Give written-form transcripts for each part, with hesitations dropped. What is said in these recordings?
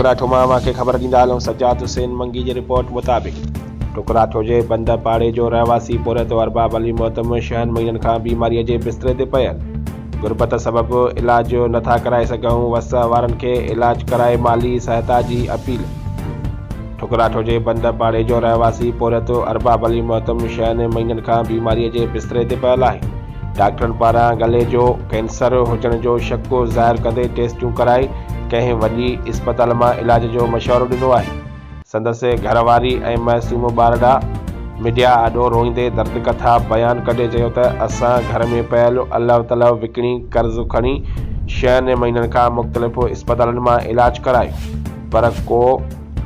ٺڪراٺو مان اوهان کي خبر ڏيندا هلون سجاد حسين منگي جي رپورٽ مطابق ٺڪراٺو جي بند پاڙي جو رهواسي پورهيت ارباب علي مهتم ڇهن مهينن کان بيماري جي بستري تي پيل غربت سبب علاج نٿا ڪرائي سگهون وس وارن کي علاج ڪرائي مالي سهائتا جي اپيل. ٺڪراٺو جي بند پاڙي جو رهواسي پورهيت ارباب علي مهتم ڇهن مهينن کان بيماري جي بستري تي پيل آهي. ڊاڪٽرن پاران گلي جو ڪينسر هجڻ جو شڪ ظاهر ڪندي ٽيسٽون ڪرائي ڪنهن وڏي اسپتال مان علاج جو مشورو ڏنو آهي. سندس گهر واري ۽ معصوم ٻارڙا ميڊيا آڏو روئيندي درد ڪٿا بيان ڪندي چيو ته اسان گهر ۾ پيل الو تلو وڪڻي قرض کڻي ڇهن مهينن کان مختلف اسپتالن مان علاج ڪرايو پر ڪو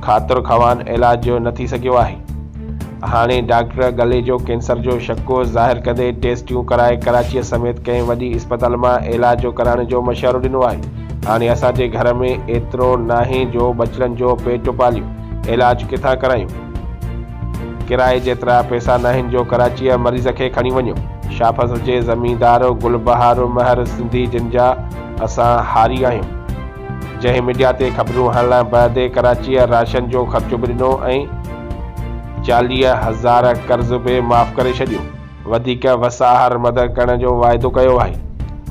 خاطر خوان علاج نه ٿي سگهيو آهي. هاڻي ڊاڪٽر ڳلي جو ڪينسر جو شڪ ظاهر ڪندي ٽيسٽيون ڪرائي ڪراچيء سميت ڪنهن وڏي اسپتال مان علاج ڪرائڻ جو مشورو ڏنو آهي. هاڻي اسان جي گهر ۾ ايترو ناهي جو ٻچڙن جو پيٽ پاليون، علاج ڪٿان ڪرايون؟ ڪرائي جيترا پئسا ناهن جو ڪراچيء مريض کي کڻي وڃون. شاهه فضل جي زميندار گل بهار مهر سنڌي جن جا اسان هاري آهيون. جنهن ميڊيا تي خبرون هلڻ بعد ڪراچيء راشن جو خرچ به ڏنو ۽ 40,000 قرض به معاف ڪري ڇڏيو. وڌيڪ وس آهر مدد ڪرڻ جو واعدو ڪيو آهي.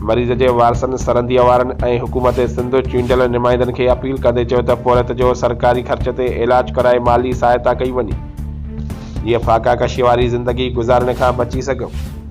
مريض جي وارثن سرنديء وارن ۽ حڪومت سنڌ چونڊيل نمائندن کي اپيل ڪندي چيو ته پورهيت جو سرڪاري خرچ تي علاج ڪرائي مالي سهائتا ڪئي وڃي جيئن فاقا ڪشي واري زندگي گذارڻ کان بچي سگهون.